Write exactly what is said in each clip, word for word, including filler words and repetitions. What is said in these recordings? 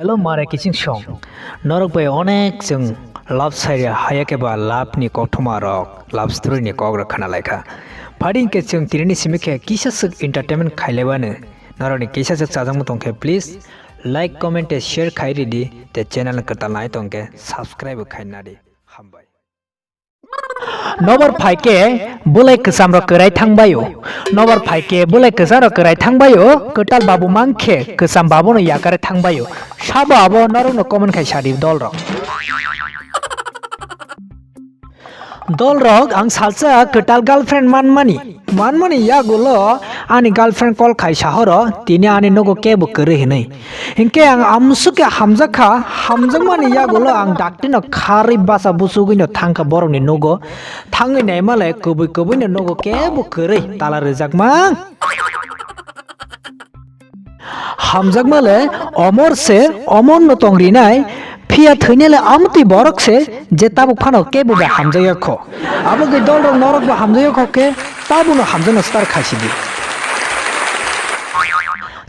Hello mare kiching song. Norok bai onek chwng love sairi haya keba love ni koktwma rok, love story ni kok rok khna laikha. Phadi hwnkhe chwng tini ni simi khe kisa swk entertainment khailai bani. Norok ni kisa swk chajak tong khe please like, comment tei share khai ridi, tei channel kwtal nai tong khe subscribe khai nadi. Hambai. Nobar phaikhe bulai kwcham rok kwrai thangbaio. Nobar phaikhe bulai kwcham rok kwrai thangbaio. Kwtal babu mankhe kwcham babu no yakare thangbaio. Sabo abo norok no comment khai sadi dol rok. Dol rok ang salsa kwtal girlfriend manmani. Manmani yagulo ani girlfriend call khai sahoro tini ani nogo kebo kwrwi hinwi. Hinkhe ang amsukhe hamjakha, hamjakmani yagulo ang dakti no kharwi basa busugwi no thangkha borokni nogo. Thangwi naima le kubui kubui no nogo kebo kwrwi tala rwjakma. Hamjakma le omor se, omor no tong rinai, phiya thwinai le amtwi borok se, je tabuk phano kebo bai hamjakya kho. Abo khe dol rok norok bo hamjakya kho khe, tabuk no hamjakna start khai sidi.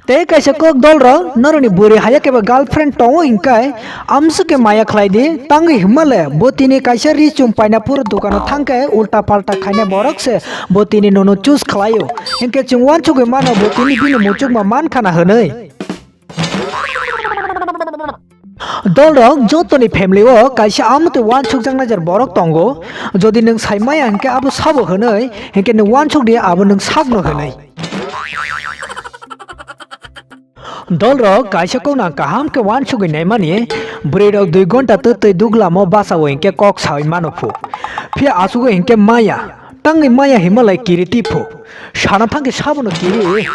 Tei kaisa kok dol rok norok ni bwrwi haya kebo girlfriend tongo hinkai, amsuk khe maya khlai di, tangwi himma le bo tini kaisa ri chum paina phuru dukano thangkhe ulta palta khaina borok se bo tini nono choose khlaio. Hinkhe chwng uansugwi mano bo tini bini muchukma mankhana hwnwi. Dolrok jotoni family o kaisa amotwi uansukjaknai jar borok tongo. Jodi nwng sai maya hinkhe abo sabo hwnwi, hinkhe nwng uansuk di abo nwng sakno hwnwi. Dolrok kaisa kokno ang kaham khe uansugwi naimani, bwrwirok dui gonta twtwi duglamo basaui hinkhe kok saui mano phu. Phiya asugwi hinkhe maya, tangwi maya himalai kiri tiphu. Sana thangkhe sabono kiri.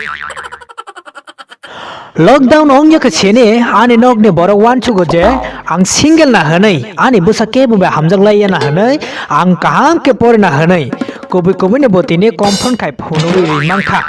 Lockdown ongya khe sini ani nokni borok uansugo je ang single na hwnwi, ani bwsa kebo bai hamjak laiya na hwnwi, ang kaham khe pori na hwnwi, kubui kubui ni bo tini confront khai phunugwi ri mankha.